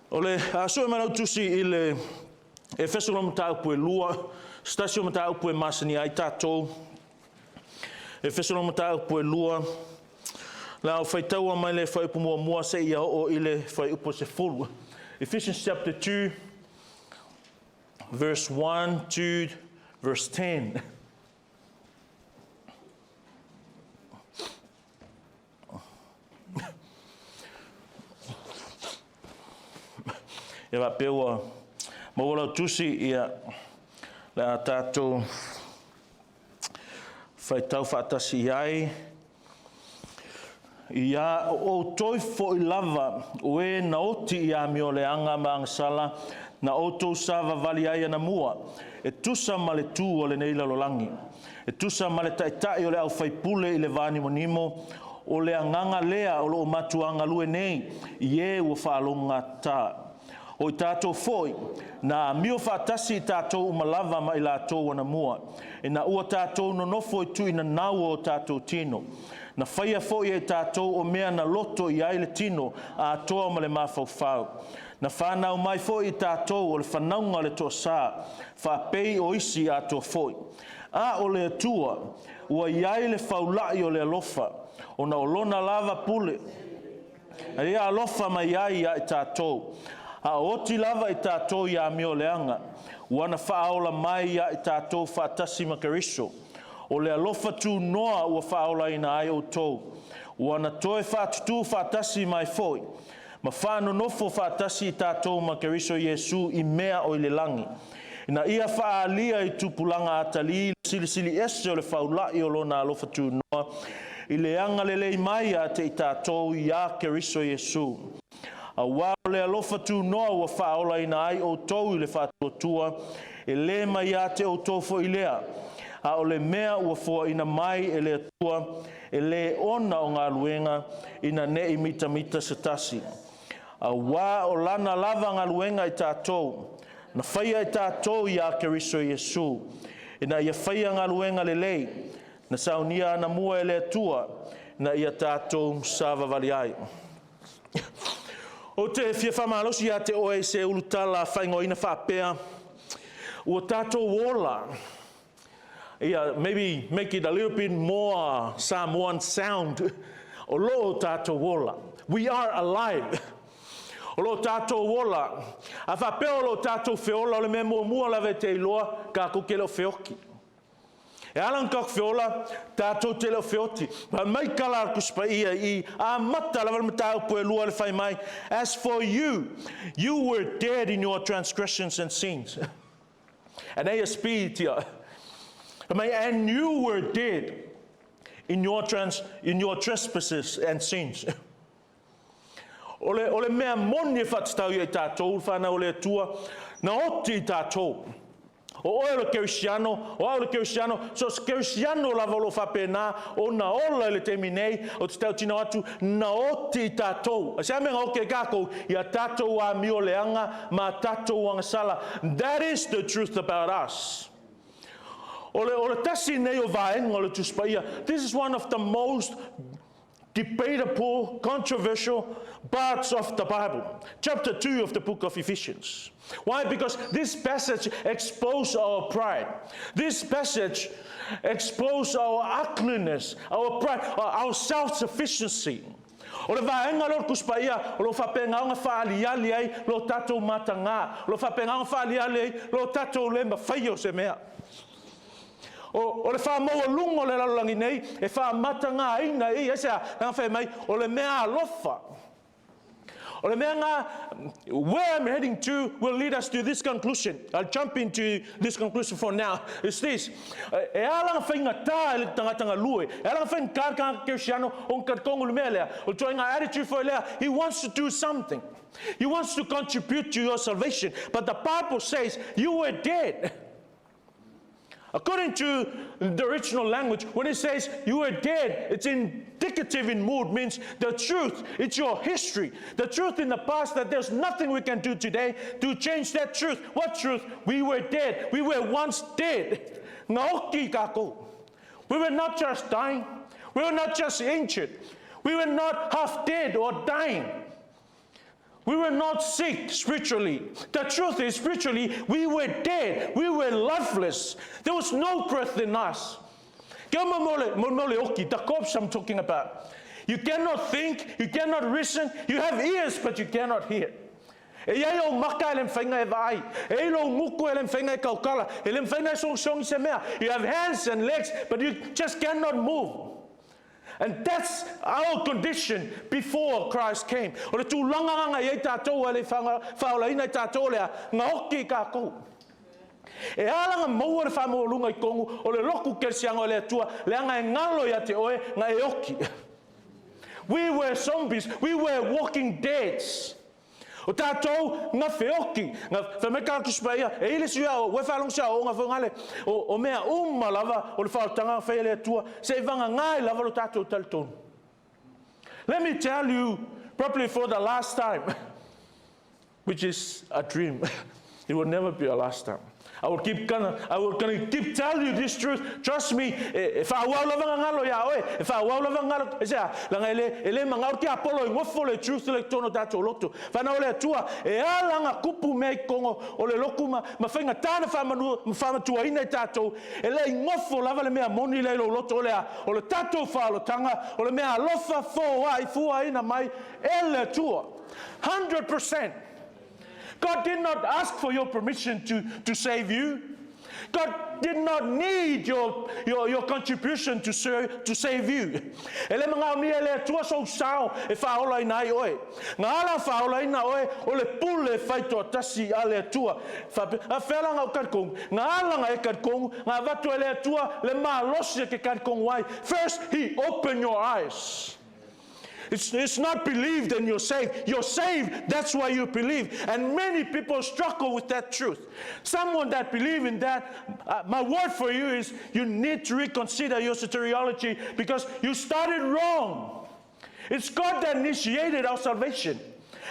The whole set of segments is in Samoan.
O le a sue mai lau tusi i le Efeso lona mataupu e 2, se tasi o mataupu e masani ai tatou. Efeso lona mataupu e 2, o le a ou faitaua mai le fuaiupu 1 seia oo i le fuaiupu 10. Ephesians chapter 2, verse 1 to verse 10. Ia faapea ua maua lau tusi, ia le a tatou faitau faatasi i ai. Ia outou foi lava o e na oti i amioleaga ma agasala na outou savavali ai anamua, e tusa ma le tu o lenei lalolagi, e tusa ma le taitai o le aufaipule i le vanimonimo, o le agaga lea o lo o matuagalue nei i e ua faalogogata. O i tatou foi, na amio faatasi i tatou uma lava ma i latou anamua, ina ua tatou nonofo i tuinanau o tatou tino. Na faia foi e tatou o mea na loto i ai le tino atoa ma le mafaufau. Na whanau mai foi i tatou o le whanaunga o le toasa, faapei o isi atoa foi. A o le Atua, ua iai le faulai o le alofa, ona o lona lava pule, a ia alofa mai ai ia i tatou. A o oti lava i tatou i amioleaga, ua na faaola mai ia i tatou faatasi ma Keriso. O le alofa tunoa ua faaolaina ai outou. Ua na toe faatutū faatasi mai foi, ma faanonofo faatasi i tatou ma Keriso Iesu i mea o i le lagi. Ina ia faaalia i tupulaga atalii le silisili ese o le faulai o lona alofa tunoa, i le agalelei mai ia te i tatou iā Keriso Iesu. Auā o le alofa tunoa ua faaolaina ai outou i le faatuatua, e le mai ia te outou foi lea, a o le mea ua foaina mai e le Atua, e le ona o galuega, ina ne i mitamita se tasi. Auā o lana lava galuega i tatou, na faia e tatou iā Keriso Iesu, ina ia faia galuega lelei, na saunia anamua e le Atua, ina ia tatou savavali ai. Ou te fia faamalosi ia te oe i se ulutala faaigoaina faapea, ua tatou ola. Ia, maybe make it a little bit more Samoan sound. O lo o tatou ola. We are alive. O lo o tatou ola. A faapea o lo o tatou feola, o le mea muamua lava e te iloa, tatou te le o feoti. E ala ona tatou feola, tatou te le o feoti. Fai mai tala a le Tusi Paia i amata lava le mataupu e 2 le fai mai, As for you, you were dead in your transgressions and sins. And ASP tia. Fai mai, and you were dead in your trespasses and sins. O le mea moni e faatatau ia i tatou, le whanau o le Atua, na oti i tatou. O oe o le kerisiano, o au le kerisiano, so se kerisiano lava o lo faapena, o na ola i le taimi nei, o te tautino atu, na oti i tatou. A se a mea na oti ai tatou, ia tatou amioleaga ma tatou agasala. That is the truth about us. O le tasi nei o vaega o le Tusi Paia. This is one of the most debatable, controversial parts of the Bible. Chapter 2 of the book of Ephesians. Why? Because this passage exposes our pride. This passage exposes our ugliness, our pride, our self-sufficiency. O le vaega lea o le Tusi Paia, o lo o faapena ona faaliali ai lo tatou matagā, o lo o faapena ona faaliali ai lo tatou le mafai o se mea. O le whaamaualuga o le lalolagi nei, e whaamatagāina i ia, se a, nanga whai mai, o le mea alofa. O le mea ngā, where I'm heading to will lead us to this conclusion. I'll jump into this conclusion for now. It's this. E ala ngā whainga tā e le tangata ngā lue. E ala ngā whainga kā kā kerisiano o ngā kongu le mea lea. O le ngā attitude for lea, he wants to do something. He wants to contribute to your salvation. But the Bible says you were dead. According to the original language, when it says you were dead, it's indicative in mood, means the truth. It's your history. The truth in the past that there's nothing we can do today to change that truth. What truth? We were dead. We were once dead. Ngaoki kako. We were not just dying. We were not just injured. We were not half dead or dying. We were not sick spiritually. The truth is, spiritually, we were dead. We were lifeless. There was no breath in us. The corpse I'm talking about. You cannot think, you cannot reason, you have ears, but you cannot hear. E iai ou maka e le mafai ona e vaai. E iai lou gutu e le mafai ona e tautala. E le mafai ona e sogisogi se mea. You have hands and legs, but you just cannot move. And that's our condition before Christ came. O le tulaga na i ai tatou ae le i faaolaina i tatou lea, na oki kākou. E ala ona maua le faamaualuga i totonu o le lotu kerisiano a le Atua, leaga e galo ia te oe na e oki. We were zombies, we were walking deads. O tatou na feoki, na fai mai ka Tusi Paia, e i le sui ao, ua e faalogo se aoaoga foi ngale, o mea uma lava o le faaolataga na fai e le Atua, se i vagana ai lava lo tatou talitonu. Let me tell you, probably for the last time, which is a dream. It will never be a last time. I will gonna keep telling you this truth. Trust me, e faaauau lava ona galo iā oe. E faaauau lava ona galo. Aisea? Leaga e le, e le magao le tiapolo e nofo le truth lea i totonu o tatou loto. Fanau a le Atua, e ala ona tupu mea i totonu o le lotu ma, ma faigata ona faamanu, faamatuaina i tatou, e le i nofo lava le mea moni lea i lou loto, o le a? O le tatou faaolataga, o le mea alofa foai fuaina mai e le Atua. 100%. God did not ask for your permission to save you. God did not need your contribution to save you. E le magaomia e le Atua sou sao e faaolaina ai oe. Na ala faaolaina oe o le pule faitoatasi a le Atua. Faapea, a fea la na ou talitonu? Na ala na e talitonu, na avatu e le Atua le malosi e ke talitonu ai. First, He opened your eyes. It's not believed and you're saved. You're saved, that's why you believe. And many people struggle with that truth. Someone that believe in that, my word for you is you need to reconsider your soteriology because you started wrong. It's God that initiated our salvation.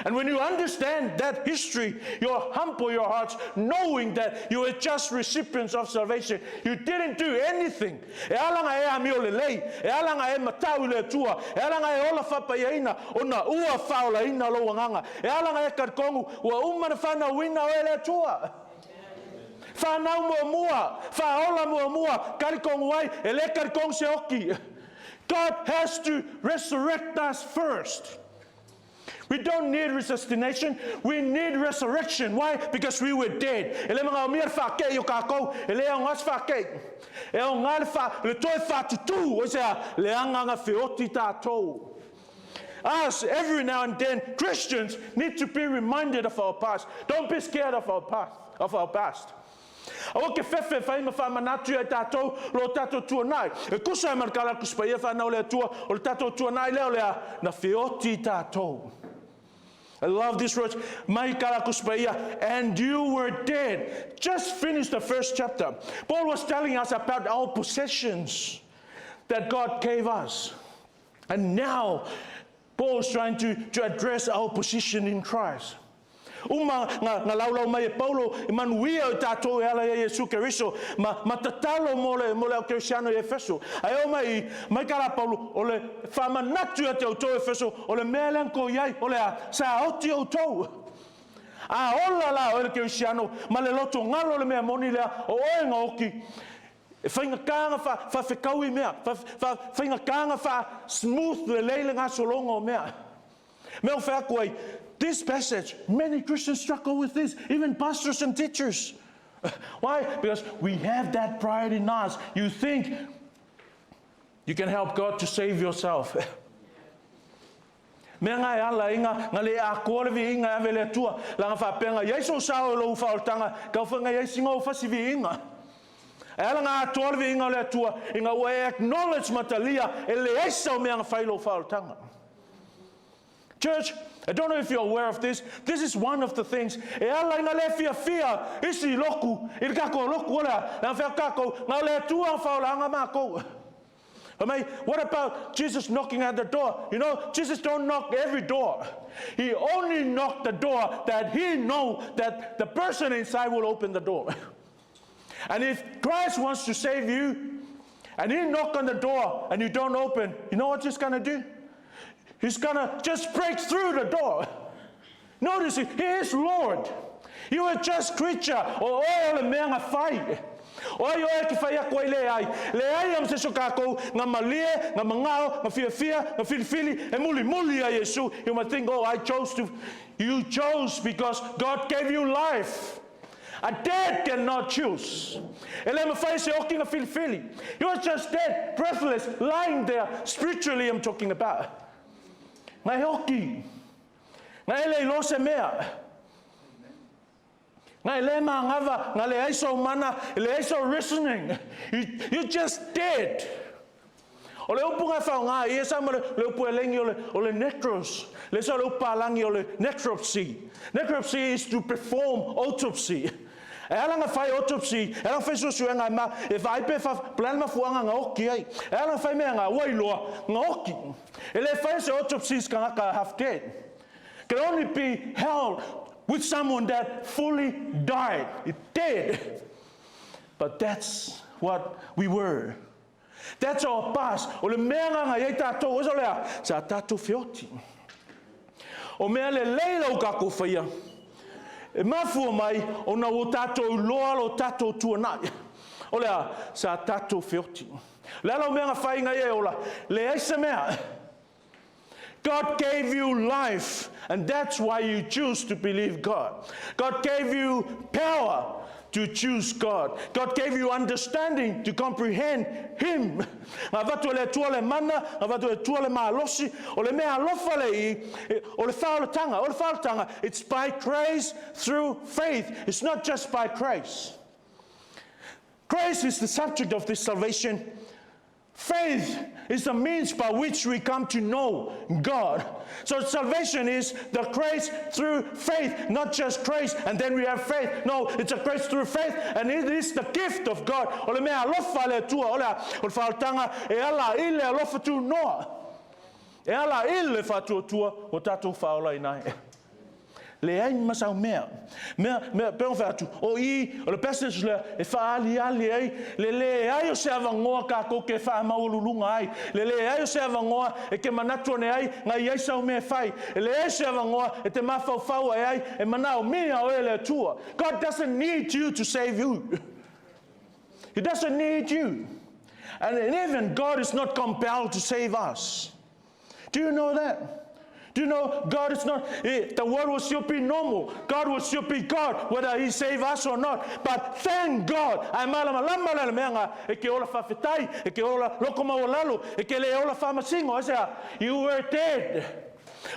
And when you understand that history, you humble your hearts knowing that you were just recipients of salvation. You didn't do anything. E ala ona e amiolelei, e ala ona e matau i le Atua, e ala ona e ola faapaiaina, ona ua faaolaina lou agaga. E ala ona e talitonu, ua uma ona fanauina oe e le Atua. Fanau muamua, faaola muamua, talitonu ai, e le talitonu se oki. God has to resurrect us first. We don't need resuscitation, we need resurrection. Why? Because we were dead. E le magaomia le faakei o kākou, e le aoga se faakei. E aoga le, fa, le toe faatutū, aisea? Leaga na feoti tatou. Us, every now and then, Christians need to be reminded of our past. Don't be scared of our past. Of our past. Aua ke fefe fai ma faamanatu ia i tatou lo tatou tuanai. E tusa ai ma le Tala a le Tusi Paia whanau le Atua, o le tatou tuanai lea o le a, na feoti tatou. I love this words. Mai Tala a le Tusi Paia, and you were dead. Just finish the first chapter. Paul was telling us about our possessions that God gave us. And now, Paul is trying to address our position in Christ. Uma na laulau mai e Paulo e manuia o tatou e ala ia Iesu Keriso ma tatalo mo le au kerisiano i Efeso. Ae oo mai i, mai ka la Paulo, o le faamanatu ia te outou Efeso, o le mea lea na tou i ai, o le a, sa oti outou. A ola la oe le kerisiano ma le loto galo o le mea moni lea, o oe na oki, e faigata ona faafetaui mea, faigata ona faa-smooth lelei le gasologa o mea. Mea o fai atu ai, this passage, many Christians struggle with this, even pastors and teachers. Why? Because we have that pride in us. You think you can help God to save yourself. Mea nga e ala ai nga le atoa le viiga e ave i le Atua, leaga faapea nga i ai sou sao i lou faaolataga, kau foi nga i ai sina ou fasi viiga. E ala nga atoa le viiga o le Atua, ina ua e acknowledge ma talia e leai sau mea na fai i lou faaolataga. Church, I don't know if you're aware of this. This is one of the things. E ala ina le fiafia isi lotu, i le tatou lotu o le a, leaga fai atu tatou, na o le Atua na faaolaga matou. Fai mai, what about Jesus knocking at the door? You know, Jesus don't knock every door. He only knocked the door that he know that the person inside will open the door. And if Christ wants to save you, and he knock on the door and you don't open, you know what he's going to do? He's going to just break through the door. Notice, he is Lord. You are just creature. O oe o le mea nga fai. O ai oe e ke fai aku ai leai. Leai a ma se isi o kakou nga malie, nga mangao, nga fiafia, nga filifili e mulimuli ia Iesu. You might think, oh, I chose to. You chose because God gave you life. A dead cannot choose. E le mawhai e se oki nga filifili. You are just dead, breathless, lying there. Spiritually, I'm talking about. Nga e oki. Nga e le iloa se mea. Nga e le magava, nga leai sou mana, e leai sou reasoning. You, you just dead. O le upu nga e whaonga, i e sa ma le, le upu e lengi o le, o le necros. Le sa o le upu palangi o le necropsy. Necropsy is to perform autopsy. E ala nga whai autopsy, e ala nga whai suesuega e ma, e vaai pe wha, plan mafuanga nga oki ai. E ala nga whai mea nga wailoa, nga oki. E le whai se autopsy kangaka half dead. Can only be held with someone that fully died, dead. But that's what we were. That's our past. O le mea nga nga iai tātou, osa lea, sa tātou feoti. O mea le lei lau kākou whaia, e mafua mai o na o tātou loa lo tātou tuanai. O lea, sa tātou feoti. Le ala o mea nga whai nga ia e ola, le ai se mea. God gave you life, and that's why you choose to believe God. God gave you power to choose God. God gave you understanding to comprehend Him. Nga vatu e le Atua le mana, nga vatu e le Atua le malosi, o le mea alofa le i, o le whaolatanga, o le whaolatanga, it's by grace through faith. It's not just by grace. Grace is the subject of this salvation. Faith is the means by which we come to know God. So salvation is the grace through faith, not just grace and then we have faith. No, it's a grace through faith and it is the gift of God. O le mea alofa le Atua, o le o le whaotanga e ala i le alofa tu noa. E ala i le whaatuatua o tātou whaola i nai. Leai ma sau mea. Mea, mea, pe ona fai atu, o i, o le passage lea, e faaaliali ai, le leai o se avanoa kākou ke faamaualuluga ai, le leai o se avanoa e ke manatu ane ai, nga i ai sau mea e fai, e leai se avanoa e te mafaufau ae ai, e manaomia oe e le Atua. God doesn't need you to save you. He doesn't need you. And even God is not compelled to save us. Do you know that? Do you know God is not, eh, the world will still be normal. God will still be God, whether He save us or not. But thank God, ai malama lama le mea nga, e ke ola whawhetai, e ke ola loko maualalo, e ke le ola whamasingo. Ai sea, you were dead.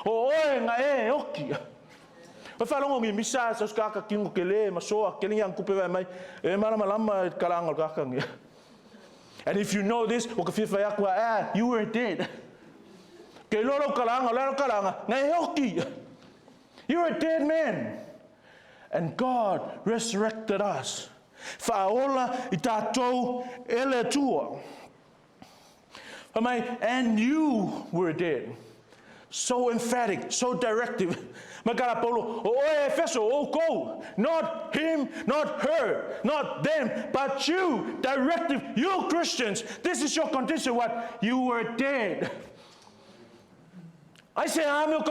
O oe nga e oki. O whalongo ngi misa, sa uska kingo ke le, masoa, ke lingi ang kupe vai mai, e malama lama e kalanga o kaka ngi. And if you know this, o ka whiwhai aku ah, you were dead. Ke iloa lou kalaaga, o le a lou kalaaga, na e oki. You're a dead man. And God resurrected us. Whaaola i tātou e le Atua. Whai mai, and you were dead. So emphatic, so directive. Mai ka la Paulo, o oe e Efeso, o oukou. Not him, not her, not them, but you, directive, you Christians. This is your condition, what? You were dead. I say, I'm your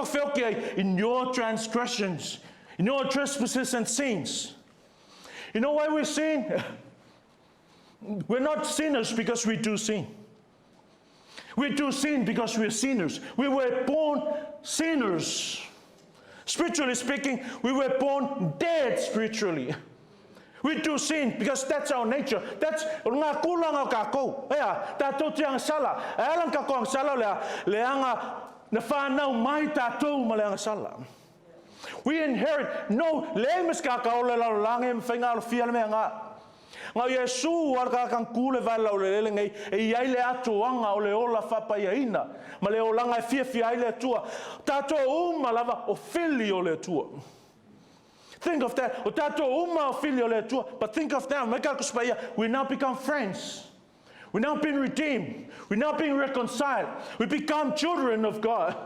in your transgressions, in your trespasses and sins. You know why we sin? We're not sinners because we do sin. We do sin because we're sinners. We were born sinners. Spiritually speaking, we were born dead spiritually. We do sin because that's our nature. That's o ngā kūlanga o kākou. Ea, tātou te anga sala. E ala ka ko anga sala o lea, le anga na whānau mai tātou ma le anga sala. We inherit no le mas ka ka ole lalo lange ma whainga alo fia le mea ngā. Ngā Iesu ala ka kang kule vai lau le lele ngei e i ai le atoanga o le ola whapaiaina ma le olanga e fia fia ai le Atua. Tātou uma lava o whili o le Atua. Think of that. O tātou uma o whili o le Atua. But think of that. Mai ka kuspaia, we now become friends. We now been redeemed. We now been reconciled. We become children of God.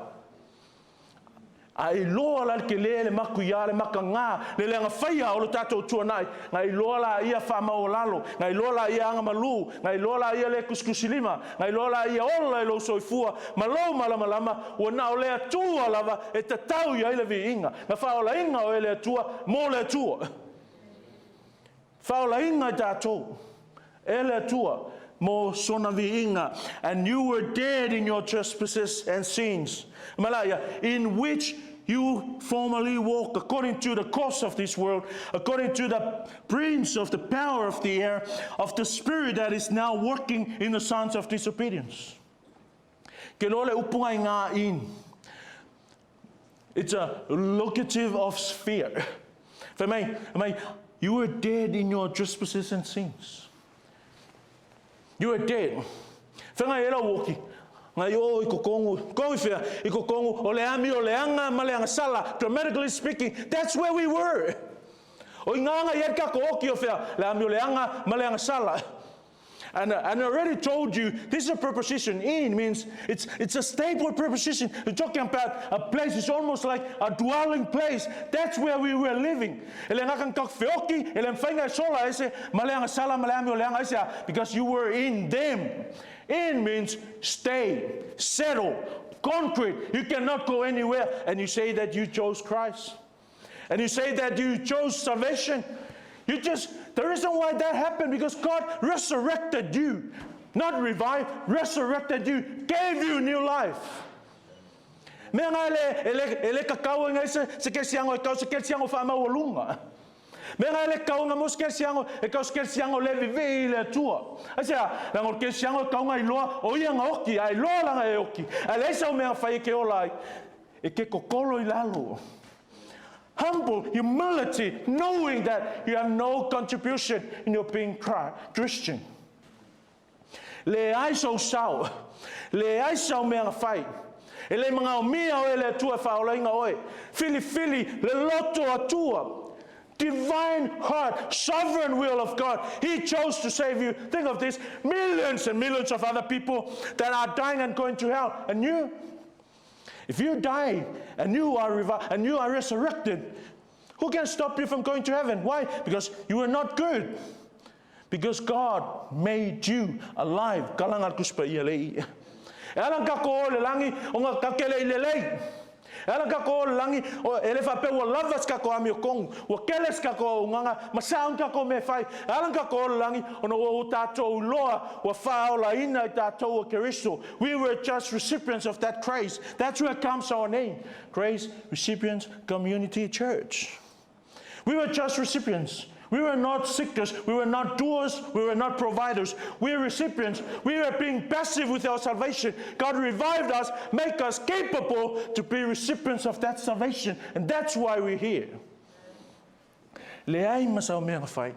A iloa la le telē le matuiā le makagā le leaga faia o lo tatou tuanai, na iloa laia faamaualalo, na iloa laia agamalū, na iloa laia le tusitusilima, na iloa laia ola i lou soifua ma lou malamalama, ua na o le Atua lava e tatau i ai le viiga. Na faaolaina oe e le Atua mo le Atua. Faaolaina i tatou e le Atua mo sona viiga. And you were dead in your trespasses and sins. Malaia, in which you formerly walked according to the course of this world, according to the prince of the power of the air, of the spirit that is now working in the sons of disobedience. Ke loa le upu ngai ngā in. It's a locative of sphere. Fai mai, mai, you were dead in your trespasses and sins. You were dead. Fai ngai e lau oki, ngai o i kokongu, kongu i whea, i kokongu, o le ami o le anga ma le agasala, grammatically speaking, that's where we were. O i ngā ngai e kako oki o whea, le ami o le anga ma le agasala. And I already told you, this is a preposition. In means it's a stable preposition. We're talking about a place, it's almost like a dwelling place. That's where we were living. Ele ngaka kak feoki, ele mfainga sola ese, maleanga sala, maleami oleanga ese, because you were in them. In means stay, settle, concrete. You cannot go anywhere. And you say that you chose Christ. And you say that you chose salvation. You just, the reason why that happened, because God resurrected you. Not revived, resurrected you, gave you new life. Mea ngai le, e le, e le kakau e ngai se, se kesiango e kau se kesiango wha mau lunga. Mea ngai le kau nga mo se kesiango e kau se kesiango le vivi i le atua. Ai se a, langa o kesiango e kau ngai loa, o ia nga oki, ai loa langa e oki. Ai le sau mea whai e ke ola ai, e ke kokolo i lalo. Humble humility, knowing that you have no contribution in your being Christian. Le ai sou sao, le ai sau mea fai. E le mangao mia oe le Atua e whaolainga oe. Filifili le loto Atua. Divine heart, sovereign will of God. He chose to save you. Think of this, millions and millions of other people that are dying and going to hell. And you, if you die and you are revived and you are resurrected, who can stop you from going to heaven? Why? Because you are not good. Because God made you alive. Kalanga kuspa ia lei. E ala ka ko le langi o nga ka kele i le lei. E ala ka ko le langi o e le whape ua lava ska ko ami o kongu. Ua kele ska ko nganga ma saun ka ko me whai. E ala ka ko le langi o no o tātou loa ua whaola ina i tātou o Keristo. We were just recipients of that grace. That's where comes our name. Grace Recipients Community Church. We were just recipients. We were not seekers, we were not doers, we were not providers. We were recipients. We were being passive with our salvation. God revived us, make us capable to be recipients of that salvation. And that's why we're here. Le ai ma sau mea whai.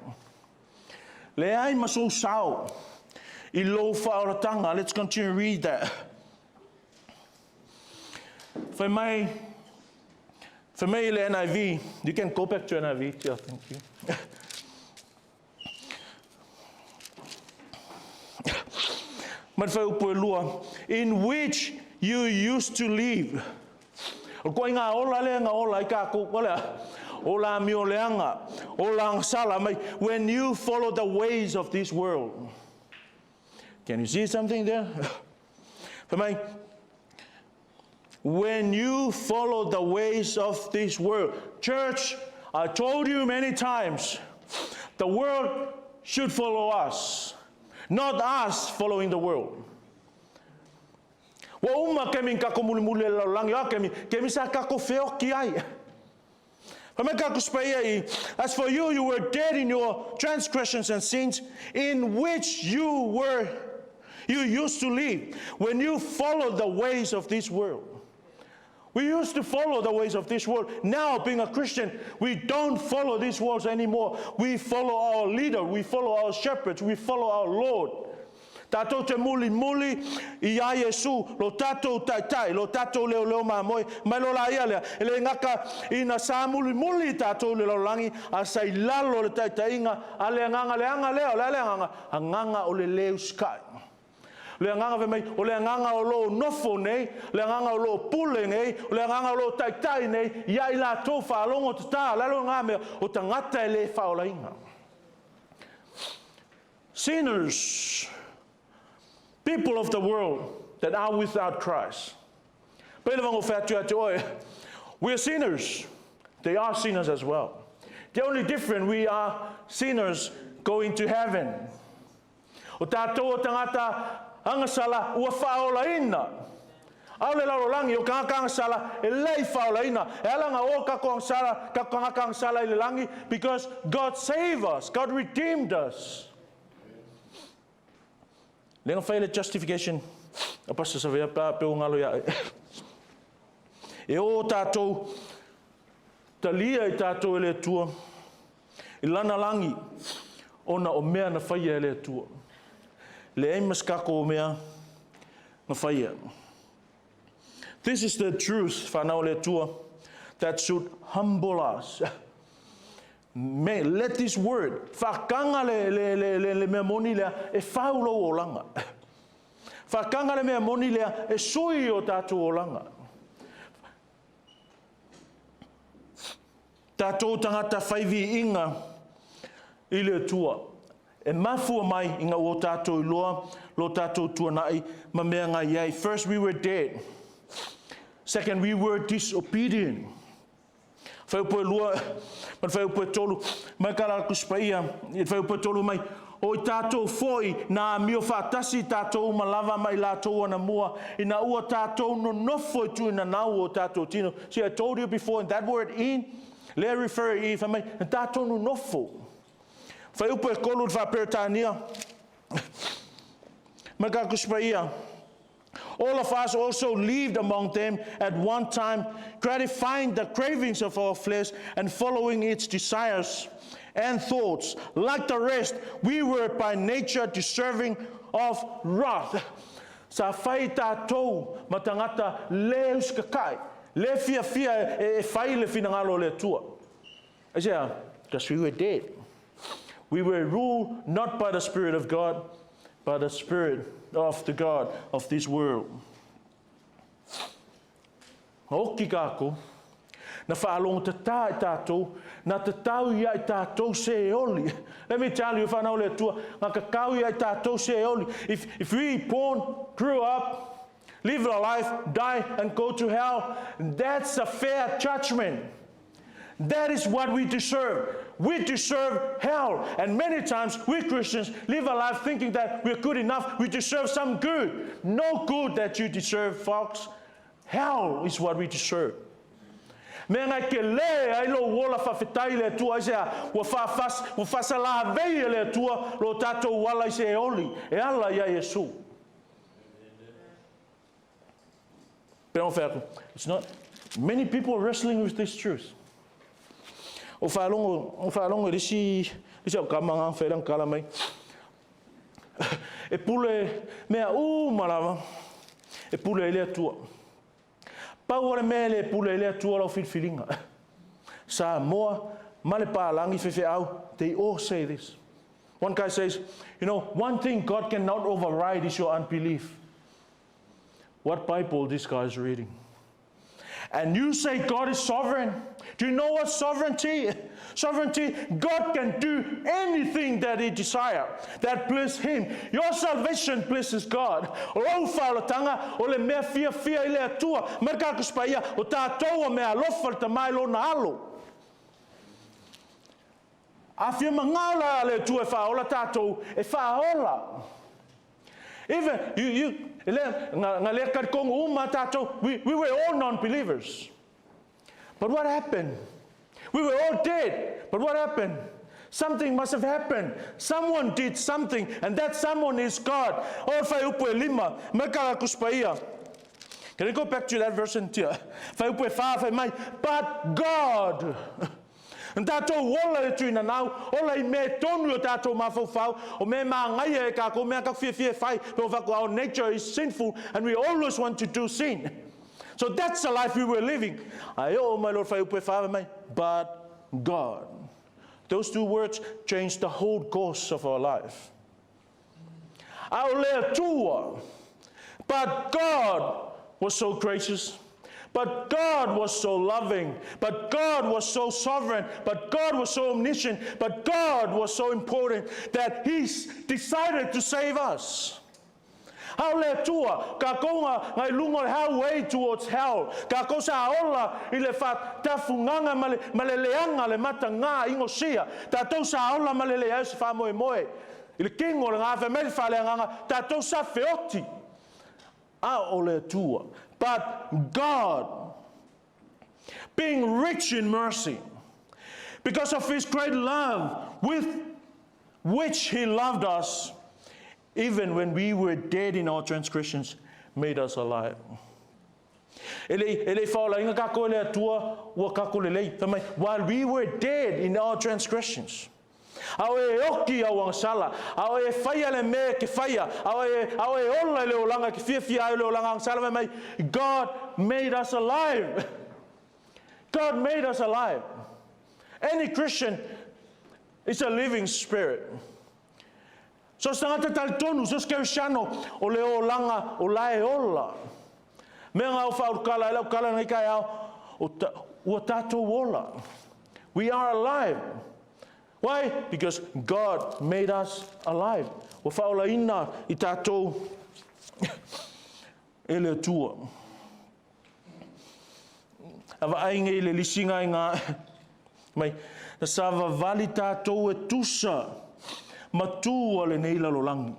Le ai ma sou sao. I lou whaoratanga. Let's continue to read that. Whai mai, for me, le NIV, you can go back to NIV, yeah, thank you. In which you used to live. O koe ngā ola le ngā ola i kā kou, wale, ola mi o leanga, ola ang sala mai, when you follow the ways of this world. Can you see something there? For me, when you follow the ways of this world. Church, I told you many times, the world should follow us, not us following the world. Wa uma kemi kako muli muli le langi a kemi, kemi sa kako feoki ai. As for you, you were dead in your transgressions and sins, in which you used to live, when you followed the ways of this world. We used to follow the ways of this world. Now, being a Christian, we don't follow these worlds anymore. We follow our leader. We follow our shepherds. We follow our Lord. Tātou te muli muli i a Iesu, lo tātou taitai, lo tātou leo leo māmoe, mai lo la ia lea. E le ngaka ina sā muli muli tātou le laulangi, a sa i lalo le taitainga, a le anganga le anga lea, o le ale anganga, anganga o le leu sky. Le agaga fai mai, o le agaga o lo o nofo nei, le agaga o lo o pule nei, o le agaga o lo o taitai nei, ia i latou faalogo tatā, lalo ngā mea, o tagata e le faaolaina. Sinners, people of the world that are without Christ. Pele vango whatu atu oe, we are sinners. They are sinners as well. The only difference, we are sinners going to heaven. O tātou o tagata agasala ua faaolaina. A o le lalolagi o tagata agasala e le i faaolaina. E ala ona o tatou agasala, tatou tagata agasala i le lagi, because God saved us, God redeemed us. Le na fai le justification a Pastor Savea pa pe o ngalo ia. E o tātou talia i tātou e le Atua i lana lagi ona o mea na faia e le Atua. Leai ma se tatou mea na faia. This is the truth, whanau le Atua, that should humble us. May, let this word, whakanga le, le, le, le, le mea moni lea, e fau lou olaga. Whakanga le mea moni lea, e sui o tātou olaga. Tātou tagata whai viiga i le Atua. E mafua mai ina ua tātou iloa lo tātou tuanai ma mea na i ai. First, we were dead. Second, we were disobedient. Fuaiupu e 2 ma le fuaiupu e 3, mai ka la Tusi Paia, i le fuaiupu e 3 mai, O i tātou foi na amio faatasi i tātou uma lava ma i latou anamua, ina ua tātou nonofo i tuinanau o tātou tino. See, I told you before, and that word in, lea refer i, fai mai, na tātou nonofo. Fuaiupu e 3 i le Faa-Peretania, mai ka Tusi Paia, All of us also lived among them at one time, gratifying the cravings of our flesh and following its desires and thoughts. Like the rest, we were by nature deserving of wrath. Sa fai tātou ma tagata le usikakai, le fiafia e fai le finagalo o le Atua. Aisea, because we were dead. We were ruled not by the Spirit of God, but the spirit of the God of this world. Na oki kākou, na whaalogotatā i tātou, na tatau ia i tātou se e oli. Let me tell you, whanau le Atua, nga kakau ia i tātou se e oli. If we born, grew up, live a life, die and go to hell, that's a fair judgment. That is what we deserve. We deserve hell. And many times we Christians live a life thinking that we're good enough. We deserve some good. No good that you deserve, folks. Hell is what we deserve. Mea ngai ke le ai lou ola faafetai i le Atua aisea ua faafas ua faasalavei e le Atua lo tatou ala i se e oli e ala ia Iesu. It's not many people are wrestling with this truth. O whaalogo, o whaalogo i le isi, isi au kama ngā whailang kala mai. E pule mea uma lava, e pule i le Atua. Pau o le mea e le pule i le Atua lau filifiliga. Samoa ma le palagi faifeau, they all say this. One guy says, you know, one thing God cannot override is your unbelief. What Bible this guy is reading? And you say God is sovereign. Do you know what sovereignty? Sovereignty, God can do anything that He desire, that please Him. Your salvation pleases God. O lou faaolatanga, o le mea fiafia i le Atua, mai ka Tusi Paia, o tātou o mea alofa le Tama i Lona alo. A fia mangao la le Atua e faaola tātou, e faaola. Even, you, you, le, nga, nga lea karikongu uma tātou, we were all non-believers. But what happened? We were all dead. But what happened? Something must have happened. Someone did something, and that someone is God. O fuaiupu e 5, mai ka la Tusi Paia. Can we go back to that verse in tia? Fuaiupu e 4, fai mai, but God. Na tātou ola i le tuinanau, ola i mea tonu o tātou mafaufau, o mea māngaia e kākou, mea ka fiafia e fai, pe o whako, our nature is sinful, and we always want to do sin. So that's the life we were living. Ae oo mai loa le fuaiupu e 4 mai, but God. Those two words changed the whole course of our life. A o le Atua. But God was so gracious. But God was so loving. But God was so sovereign. But God was so omniscient. But God was so important that He decided to save us. A o le Atua, kākou nga i luga o le highway towards hell. Kākou sa ola i le faatafugaga ma le leaga le matagā igosia. Tātou sa ola ma le leai o se faamoemoe. I le kigo o le gafe mai le faaleagaga, tātou sa feoti. A o le Atua. But God, being rich in mercy, because of His great love with which He loved us, even when we were dead in our transgressions, made us alive. E le faaolaina kākou e le Atua ua kākou lelei. Fai mai, while we were dead in our transgressions. A o e oki i au agasala, a o e faia le mea e ke faia, a o e ola i le olaga e ke fiafia ai o le olaga agasala, fai mai, God made us alive. God made us alive. Any Christian is a living spirit. So se tagata talitonu, so se kerisiano, o le olaga o la e ola. Mea nga o faaulukala ai lau kala i lenei taeao, o ta, ua tatou ola. We are alive. Why? Because God made us alive. Ua faaolaina i tatou e le Atua. A vaai nei le lisiga i ngā mai, na savavali tātou e tusa ma tū a lenei lalolagi.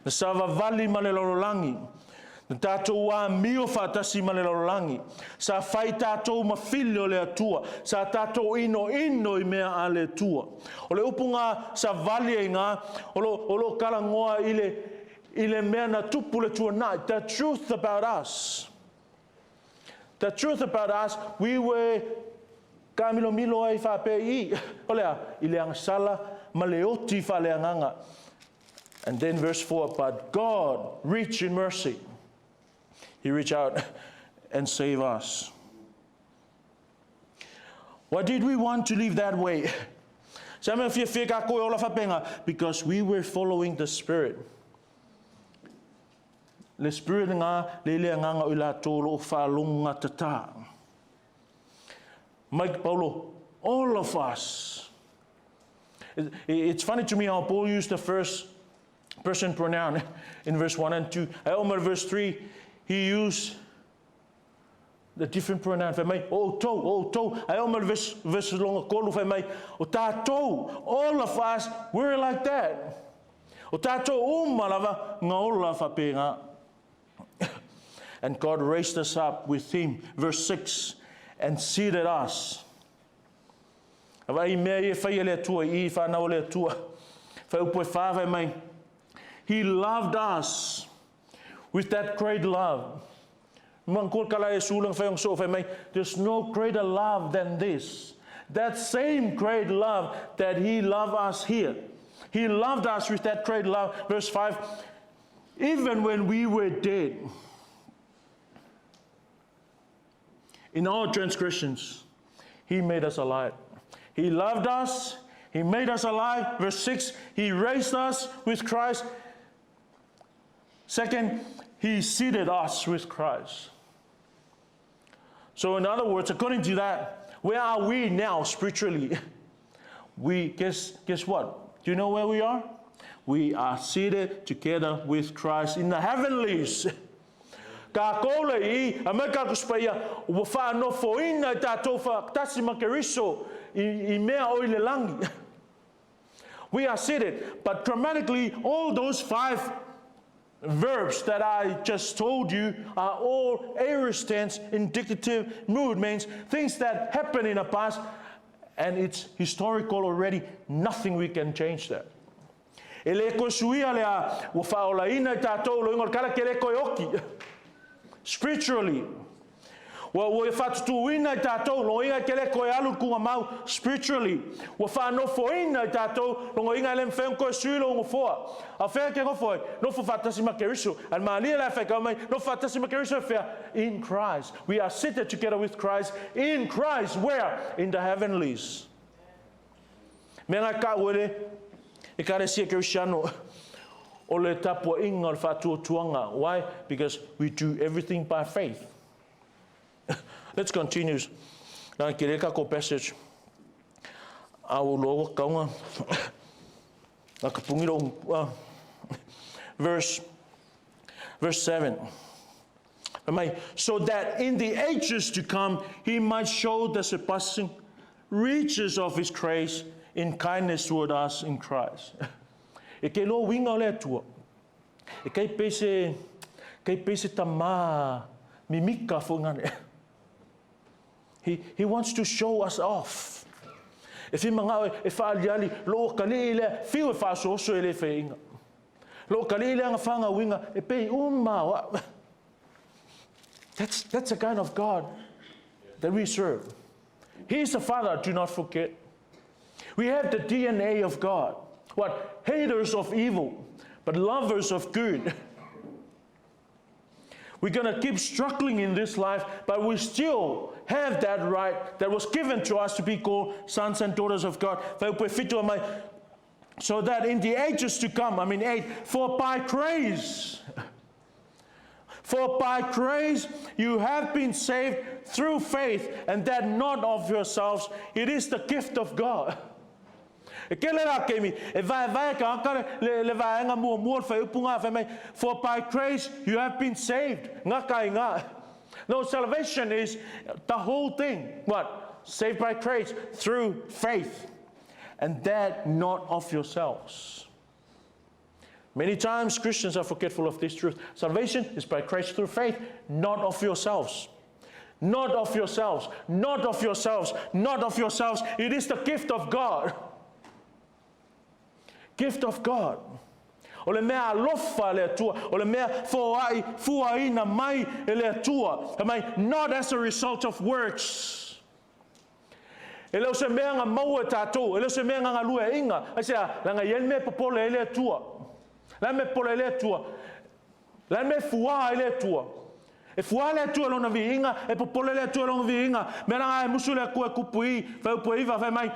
Na savavali ma le lalolagi. Na tātou amio faatasi ma le lalolagi. Sa fai tātou ma fili o le Atua. Sa tātou inoino i mea a le Atua. O le upu ngā savali ai ngā, o lo, o lo kalagoa i le, i le mea na tupu le tuanai. The truth about us. The truth about us, we were kaamilomilo ai faapea i, o le a? I le agasala ma le oti faaleagaga. And then verse 4, but God, rich in mercy, He reached out and saved us. Why did we want to live that way? Sa mea fiafia kākou e ola faapenā? Because we were following the Spirit. Le Spirit ngā le le agaga o i latou o lo o faalogogatata. Mike Paulo, all of us. It's funny to me how Paul used the first person pronoun in verse 1 and 2. Ae oo mai verse 3, he used the different pronoun. Fai mai, o outou, o outou. Ae oo mai verse, verse lona tolu, fai mai, o tātou, all of us, we're like that. O tātou uma lava, nga ola faapena. And God raised us up with him, verse 6, and seated us. A vaai i mea ia e fai e le Atua i i whanau o le Atua. Whai upu e whā fai mai. He loved us with that great love. Mangkul kala e sulang whai ong so fai mai. There's no greater love than this. That same great love that he loved us here. He loved us with that great love. Verse 5, even when we were dead in our transgressions, he made us alive. He loved us. He made us alive. Verse 6, he raised us with Christ. Second, he seated us with Christ. So in other words, according to that, where are we now spiritually? We guess guess what? Do you know where we are? We are seated together with Christ in the heavenlies. Kākou le i, a mai ka kuspaia, ua whaanofoina i tātou whakatasi ma Keriso i, i mea o i le langi. We are seated, but grammatically, all those five verbs that I just told you are all aorist tense indicative mood, means things that happen in the past and it's historical already, nothing we can change that. E le koe suia le a ua faaolaina i tātou loiga o le kala ke le koe oki. Spiritually. Ua, ua faatutuina i tātou, loiga ke le koe alu kuga mau, spiritually. Ua whaanofoina i tātou, loiga e le mwhai koe sui lo ngofoa. A whea ke ngofo ai, nofo whaatasi ma Keriso. And maalia la whai mai, nofo whaatasi ma Keriso e whea, in Christ. We are seated together with Christ in Christ. Where? In the heavenlies. Mea ngai ka uele, e karesia Kerisiano, o le tapuaiga o le faatuatuaga. Why? Because we do everything by faith. Let's continue. Na ke le ka ko passage. A o lo kaunga. A ka pungi lo verse 7. So that in the ages to come he might show the surpassing riches of his grace in kindness toward us in Christ. E ke lo winga o le atua. E kei pese, kei pese tama mimika fo ngane. He wants to show us off. E fi manga e fa aliali lo kali le fiu e fa so so e le fe inga. Lo kali le anga fanga winga e pe umma wa. That's the kind of God that we serve. He is the Father, do not forget. We have the DNA of God. What? Haters of evil, but lovers of good. We're going to keep struggling in this life, but we still have that right that was given to us to be called sons and daughters of God. So that in the ages to come, 8, for by grace, for by grace you have been saved through faith, and that not of yourselves, it is the gift of God. E ke le rā kemi, e vai vai ka angka le vaenga mua mua whai upunga whai mai, for by grace you have been saved. Ngā kai ngā. No, salvation is the whole thing. What? Saved by grace through faith, and that not of yourselves. Many times Christians are forgetful of this truth. Salvation is by grace through faith, not of yourselves. Not of yourselves, not of yourselves, not of yourselves. It is the gift of God. Gift of God. O le mea alofa le atua, o le mea foai, fuaina mai e le atua. Mai, not as a result of works. E leo se mea nga maua tātou, e leo se mea nga ngalua e inga. Ai sea, langa iel mea popole e le atua. La me pole le atua. La me fua e le atua. E fua le atua lona viinga, e popole le atua lona viinga. Mea langa e musu le akua kupui, whai iwa, whai mai.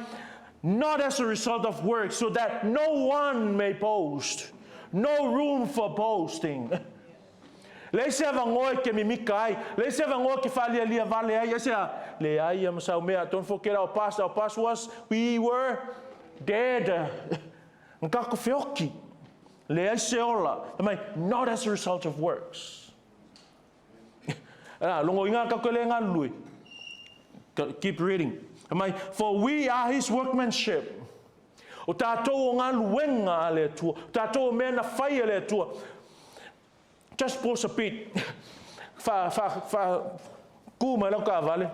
Not as a result of works, so that no one may boast. No room for boasting. Le se avangoe ke mimika ai, le se avangoe ke whalia lia vale ai, se le ai a masau mea. Don't forget our past. Our past was, we were dead. Ngako whioki. Le ai se ola. Not as a result of works. Longo inga ka koe le ngā lui. Keep reading. For we are his workmanship. O tātou o ngā luenga a le atua. O tātou o mea na whai a le atua. Just pause a bit. Wha, wha, wha, kū mai lau ka vale.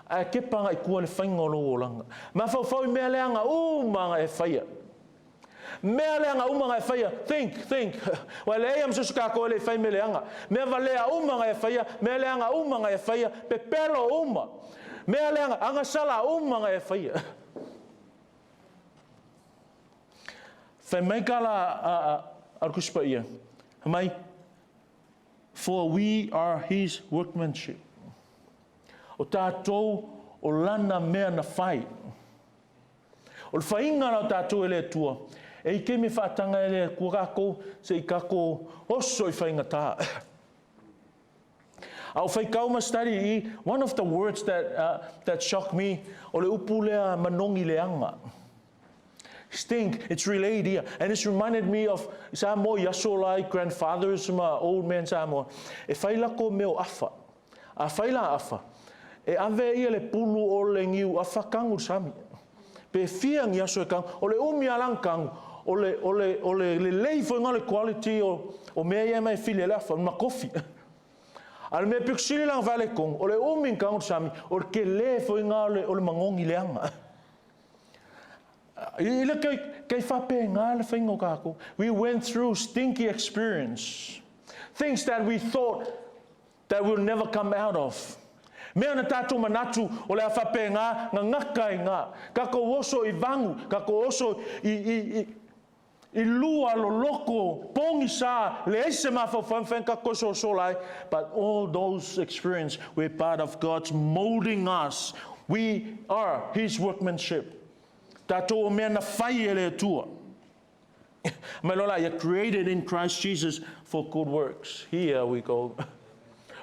A ke panga i kua le whainga o lo olanga. Ma whau whau mea leanga umanga e whaia. Mea leanga umanga e whaia. Think, think. Wa le ea msusu ka koe le whai me leanga. Mea valea umanga e whaia. Mea leanga umanga e whaia. Pepelo uma. Mea leanga angasala umanga e whaia. Whai mai ka la a kuspa ia. Mai, for we are his workmanship. O tātou o lana mea na whai. O le whainga la o tātou e le atua. E i ke me whaatanga e le kua kako, se i kako oso i whainga tā. Au whai kauma study i, one of the words that shocked me, o le upu lea manongi leanga. Stink, it's relayed here. And it's reminded me of Samoa, Yasolai, grandfathers, my old man Samoa. E whaila ko meo afa. A whaila afa. E ave ia le pulu o le ngiu afa kangu sami. Pe fia ngi aso e kangu. O le umi alang kangu. O le lei fo ngā le quality o mea ia mai fili le afa. Ma kofi. A le mea pikusili lang vale kongu. O le umi kangu sami. O le ke le fo ngā o le mangongi leanga. We went through stinky experience. Things that we thought that we'll never come out of. Mea na tātou manatu o le awhape ngā, ngā ngakai ngā. Ka ko oso i vangu, ka ko oso i lua lo loko, pongi sa, le ese mawhawhawheng ka ko so so lai. But all those experience were part of God's molding us. We are His workmanship. Tātou o mea na whai e le atua. Mai loa laia, created in Christ Jesus for good works. Here we go.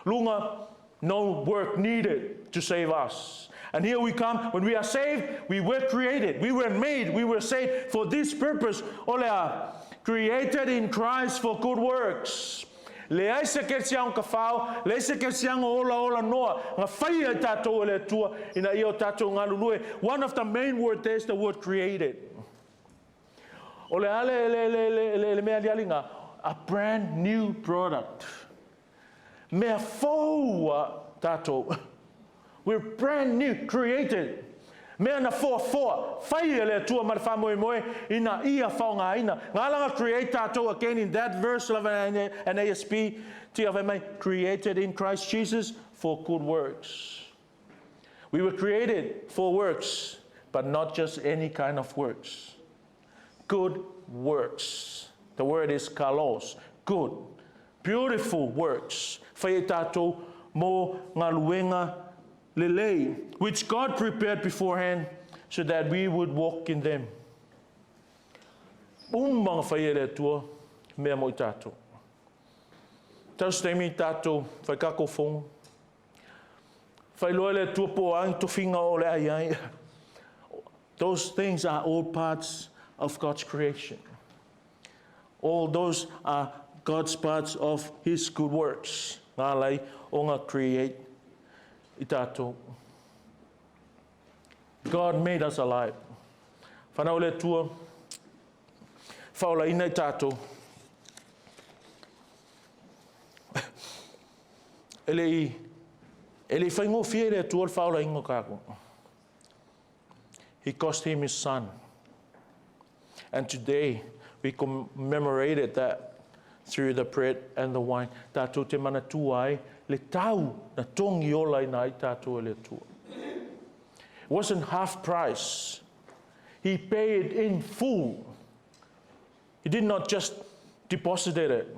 Luga, no work needed to save us. And here we come, when we are saved, we were created, we were made, we were saved for this purpose. O le a? Created in Christ for good works. Leai se kerisiano kafao, leai se kerisiano olaola noa, na faia i tatou e le Atua ina ia o tatou galulue. One of the main word there is the word created. O le a le, le, le, le, le, le mea aliali nga? A brand new product. Mea fou a tatou. We're brand new, created. Mea na foafoa, fai e le Atua ma le faamoemoe ina ia faogaina. Nga langa create tatou again in that verse lava NASB, tia fai mai, created in Christ Jesus for good works. We were created for works, but not just any kind of works. Good works. The word is kalos, good, beautiful works. Fai e tatou mo galuega lelei, which God prepared beforehand so that we would walk in them. Uma na fai e le Atua mea mo i tatou. Tau se taimi tatou fai kako fono. Failoa e le Atua po o a ni tofiga o le a i ai. Those things are all parts of God's creation. All those are God's parts of His good works. Ngā lai o ngā create i tātou. God made us alive. Whanau le Atua, whaolaina i tātou. E le i, e le i whaingofie le Atua le whaolaina o kākou. He cost him his son. And today, we commemorated that through the bread and the wine. Tātou te manatua ai le tau na tongi ola ina ai tātou e le Atua. It wasn't half price. He paid in full. He did not just deposit it.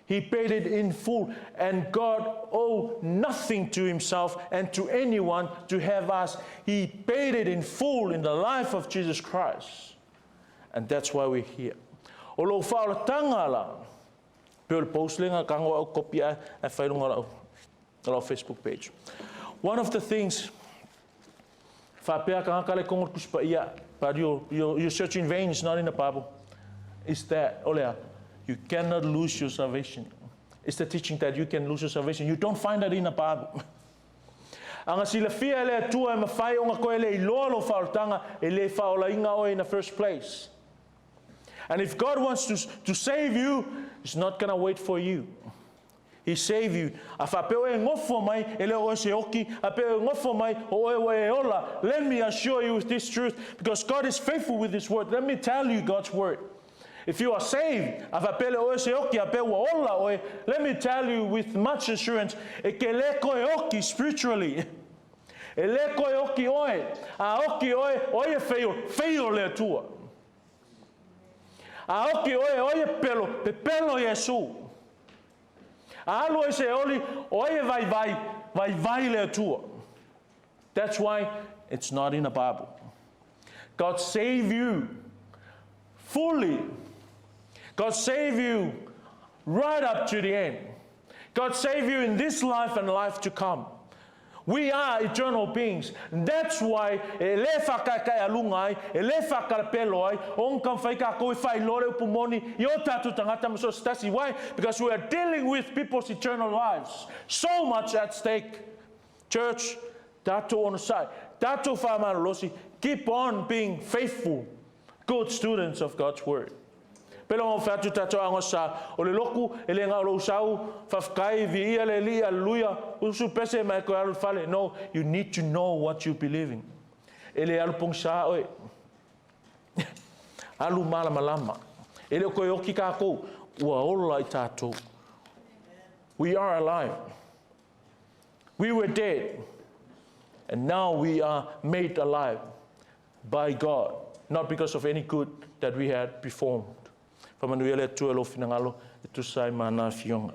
He paid it in full, and God owed nothing to himself and to anyone to have us. He paid it in full in the life of Jesus Christ. And that's why we're here. O lou faaolatanga la, pe o le post lenga ka ngo au copy a e whai runga lau, lau Facebook page. One of the things, whaapea ka ngaka le kongo le Tusi Paia, but you, you're searching in vain, it's not in the Bible, is that, o lea, you cannot lose your salvation. It's the teaching that you can lose your salvation. You don't find that in the Bible. Aga silafia e le Atua e mafai ona koe le iloa lou faaolataga e le faaolaina oe in the first place. And if God wants to save you, He's not gonna wait for you. He save you. A faapea oe e gofo mai, e le o oe se oki, a pea oe e gofo mai, o oe ua e ola. Let me assure you with this truth, because God is faithful with His word. Let me tell you God's word. If you are saved, a faapea le oe se oki, a pea ua ola oe, let me tell you with much assurance, e ke le koe oki spiritually. E le koe oki oe. A oki oe, oe e feio, feio le Atua. A oki oe, oe e pelo, pepelo Iesu. A alu oe se oli, oe e vaivai, vaivai le Atua. That's why it's not in the Bible. God save you fully. God save you right up to the end. God save you in this life and life to come. We are eternal beings. That's why e le whakaekaealuga ai, e le whakarapelo ai, o nga whai kākou e whailoa le upu moni i o tātou tangata ma so se tasi. Why? Because we are dealing with people's eternal lives. So much at stake. Church, tātou onosai, tātou whaamalolosi, keep on being faithful, good students of God's word. Pele o whatu tātou anga sa, o le loku, e le ngā o sau, whawhakai, viia le li, alleluia, usu pese mai koe alu fale. No, you need to know what you believe in. E le alu pong sa oe. Alu malamalama. E le o koe oki kākou, ua ola i tātou. We are alive. We were dead. And now we are made alive by God, not because of any good that we had performed. Whamanuia le Atua i lou finagalo e tusa ai ma ana afioga.